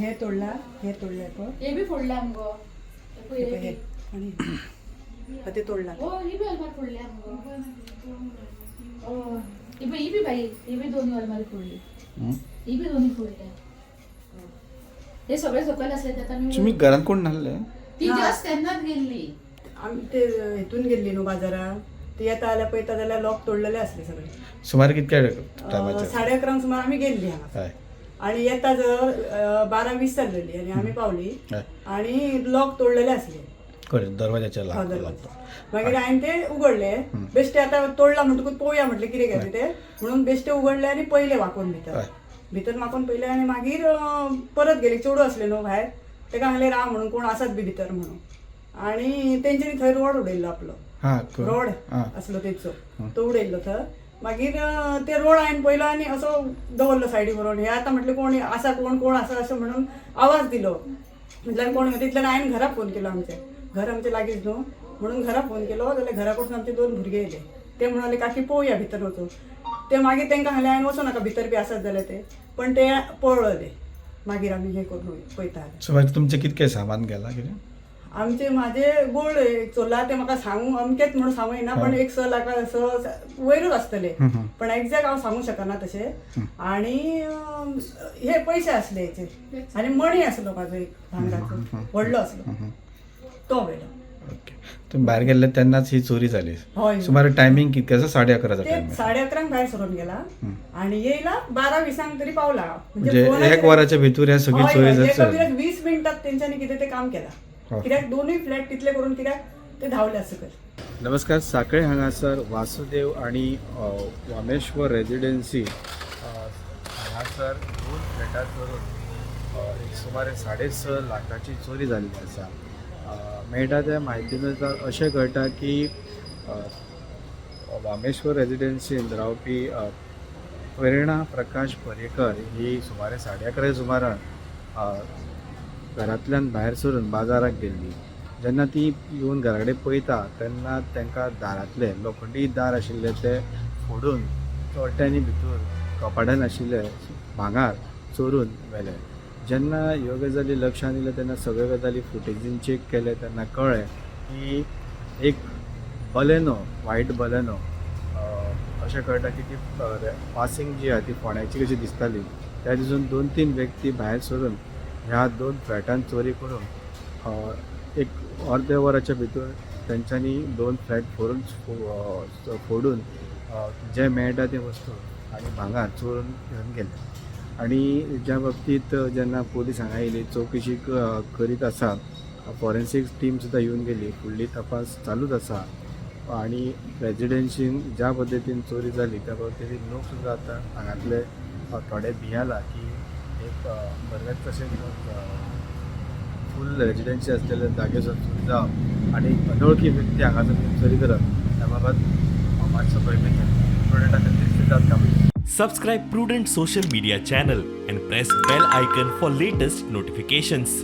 हे तोडला, हे तोडले पळय. हे बी फोडल्या मगो. हे पळय, हे आनी हे ते तोडला. हो, ही बी अलमार फोडल्या मगो. हो, ही बी, ही बी बाई, ही बी दोन्ही अलमारी फोडली. ही बी दोन्ही फोडल्या. हे सगळे सकयल असले ते आता मी. तुमी घरात कोण नासले? ती जस्ट तेन्नाच गेल्ली. आमी ते हितून गेल्ली न्हू बाजारात, ती येता जाल्यार पळयता जाल्यार लॉक तोडलेले आसले सगळे. सुमार कितक्या टायमाचेर? 11:30 सुमार आमी गेल्ली हांगा. आणि येता जर 12:20 जाल्लेली आनी आमी पावली. आणि लॉक तोडलेले आसले. कळ्ळें, दरवाजाचे हय, लाक दरवाजा. लागतो. मागीर हांवें ते उगडले बेश्टे, आतां तोडला म्हणटकूच पळोवया म्हटलें कितें केलें ते म्हणून. बेश्टे उगडले आनी पयले वाकोवन भितर. भितर वाकोवन पयले आनी मागीर परत गेले. चेडूं आसलें न्हू भायर, तेका सांगलें राव म्हणून, कोण आसात बी भितर म्हणून. आनी तेंच्यांनी थंय रोड उडयल्लो आपलो. रोड आसलो तेचो, तो उडयल्लो थंय. मागीर ते रोड हांवें पयलो आनी असो दवरलो सायडीक व्हरून. हे आतां म्हटलें कोण आसा, कोण कोण आसा अशें म्हणून आवाज दिलो. म्हटल्यार कोण, तितल्यान हांवें घरा फोन केलो. आमचें घर आमचें लागींच न्हू म्हणून घरा फोन केलो जाल्यार घरा कडसून आमचे दोन भुरगे येयले. ते म्हणाले, काकी पळोवया भितर वचून. ते मागीर तांकां सांगलें हांवें, वचूं नाका भितर बी आसत जाल्यार ते. पण ते पळले. मागीर आमी हें करून पळयता. सुमार तुमचें कितकें सामान गेलां कितें? आमचे, माझे गोल्ड एक चोरला. ते म्हाका सांगू अमकेच म्हणून सांगू येना, पण एक 6 लाखा 6 वयरूच आसतले, पण एक्झॅक्ट हांव सांगू शकना तशें. आणि हे पयशे आसले हेचे आनी मणी आसलो म्हाजो एक भांगराचो व्हडलो आसलो, तो व्हेलो. ओके, तुमी भायर गेल्ले तेन्नाच ही चोरी जाली? हय. सुमार टायमींग कितकें आसा, 11:30 ते टायम? 11:30 भायर सरून गेला आणि येयला 12:20 तरी पावला. म्हणजे फोनाचेर- एक वराच्या भितर हे सगळी हय, चोरी हय, जाली. एका विराक 20 मिनटात तेंच्यांनी कितें ते काम केलां. कित्याक दोनूय फ्लॅट तितले करून कित्याक ते धांवले सकयल. नमस्कार, साखळे हांगासर वासुदेव आणि वामेश्वर रेजिडेन्सी हांगासर दोन फ्लॅटां चोरून एक सुमारे 6.5 लाखाची चोरी जाल्ली आसा. मेळटा त्या म्हायती नुसार अशें कळटा की वामेश्वर रेजिडेन्सीन रावपी प्रेरणा प्रकाश पर्येकर ही सुमारे 11:30 सुमारान घरांतल्यान भायर सरून बाजाराक गेल्ली. जेन्ना ती येवन घरा कडेन पळयता तेन्ना तांकां दारांतलें लोखंडी दार आशिल्लें तें फोडून चोरट्यांनी भितर कपाटान आशिल्लें भांगर चोरून व्हेलें. जेन्ना ह्यो गजाली लक्षांत येयल्यो तेन्ना सगळ्यो गजाली फुटेजीन चॅक केले तेन्ना कळ्ळें की एक बलेनो, व्हायट बलेनो, अशें कळटा की ती पासिंग जी आहा ती फोंड्याची कशी दिसताली. त्या दिसून दोन तीन व्यक्ती भायर सरून ह्या दोन फ्लॅटान चोरी करून एक अर्द्या वराच्या भितर तेंच्यांनी दोन फ्लॅट फोडून फोडून जे मेळटा ते वस्तू आनी भांगर चोरून घेवन गेले. आनी ज्या बाबतींत जेन्ना पोलीस हांगा येयली, चवकशी करीत आसा. फॉरेन्सीक टीम सुद्दां येवन गेली, फुडली तपास चालूच आसा. आणि रेजिडेन्सीन ज्या पद्दतीन चोरी जाली त्या पद्दतीन लोक सुद्दां आतां हांगातले थोडे भियाला की एक बरेंच तशें फूल रेजिडेन्सी असलेल्या जागेर चोरी जावप आनी अनोळखी व्यक्ती हांगासर चोरी करप, ह्या बाबत मातसो भंयभीत जाता. प्रुडंटा खातीर सिद्धार्थ कांबळी. Subscribe Prudent Social Media channel and press bell icon for latest notifications.